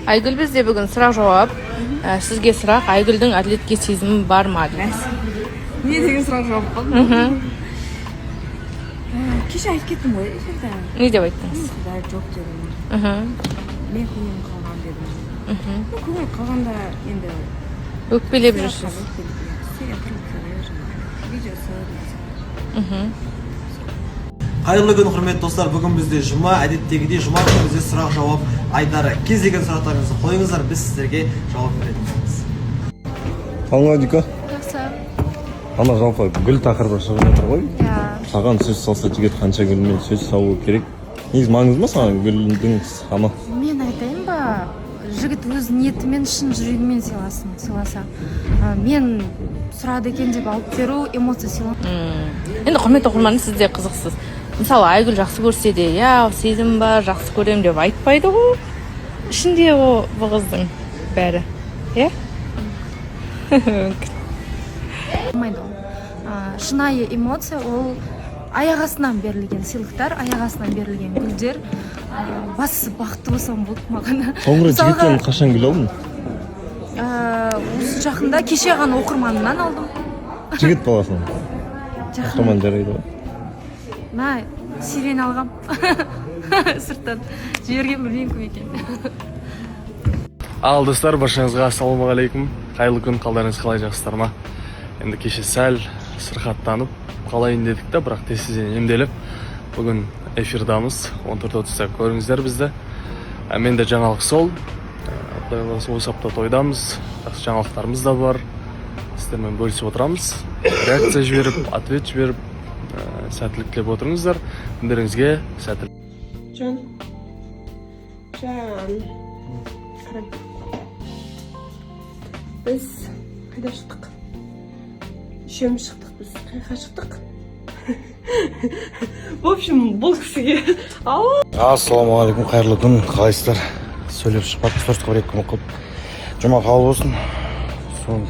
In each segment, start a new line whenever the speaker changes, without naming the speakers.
Айгүл, бізде бүгін сұрақ жауап. Сізге сұрақ: Айгүлдің Әділетке сезімі бар ма дейді.
Не деген сұрақ жауап болды? Кеше айтып кеттім ғой эфирде.
Не деп айттыңыз?
Құдай, жоқ дедім. Мен көңілім қалған дедім. Ну, көңіл қалғанда енді
Өкпелеп жүрсіз.
Істеген тірліктері, жаңағы видеосы деген сияқты.
Қайырлы күн, құрметті достар! Бүгін бізде жұма. Әдеттегідей, жұма күні бізде сұрақ жауап айдары. Кез келген сұрақтарыңызды қойыңыздар, біз сіздерге жауап беретін боламыз.
Қалың, Дика?
Жақсы.
Ана, жалпы гүл тақырыбы шығып жатыр ғой.
Иә.
Саған сөз салса, жігіт қанша гүлмен сөз салу керек? Негізі маңызды ма саған гүлдің саны?
Мен айтайын ба, жігіт өз ниетімен, шын жүрегімен сыйласын, сыйласа. Мен сұрады екен деп алып беру, эмоция сыйлау.
Енді, құрметті оқырман, сіз де қызықсыз. Мысалы, Айгүл жақсы көрсе де, иә, сезім бар, жақсы көремін деп айтпайды ғой. Ішінде ғой бұл қыздың бәрі, иә.
Болмайды ол. Шынайы эмоция ол аяқ астынан берілген сыйлықтар, аяқ астынан берілген гүлдер. Бастысы бақытты болсам болды маған.
Соңғы рет
Мысалға,
жігіттен қашан гүл алдың?
Осы жақында, кеше ғана оқырманымнан алдым.
Жігіт баласынан?
Жақын.
Оқырман жарайды ғой.
Мә, сирень алғам, сырттан жіберген, білмеймін кім екенін.
Ал, достар, баршаңызға ассалаумағалейкум, қайырлы күн! Қалдарыңыз қалай, жақсыздар ма? Енді кеше сәл сырқаттанып қалайын дедік та, бірақ тез тезден емделіп, бүгін эфирдамыз. 14:30-да көріңіздер бізді. Менде жаңалық сол. Құдай қаласа, осы апта тойдамыз. Жақсы жаңалықтарымыз да бар, сіздермен бөлісіп отырамыз. Реакция жіберіп, ответ жіберіп, сәттілік тілеп отырыңыздар. Күндеріңізге сәттілік!
Жан, жан, қара, біз қайда шықтық? Үшеуміз шықтық. Біз қай жаққа шықтық? В общем, бұл кісіге ау.
Ассалаумағалейкум, қайырлы күн, қалайсыздар? Сөйлеп шықпадық, сторисқа 1-2 күн қылып. Жұма қабыл болсын. Сол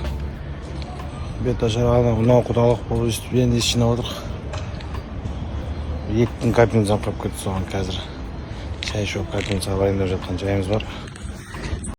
бет ашар, мынау құдалық болып, өйстіп енді ес жинап отырық. 2 күн капельницам қалып кетті, соған қазір шай ішіп, капельницаға барайын деп жатқан жайымыз бар.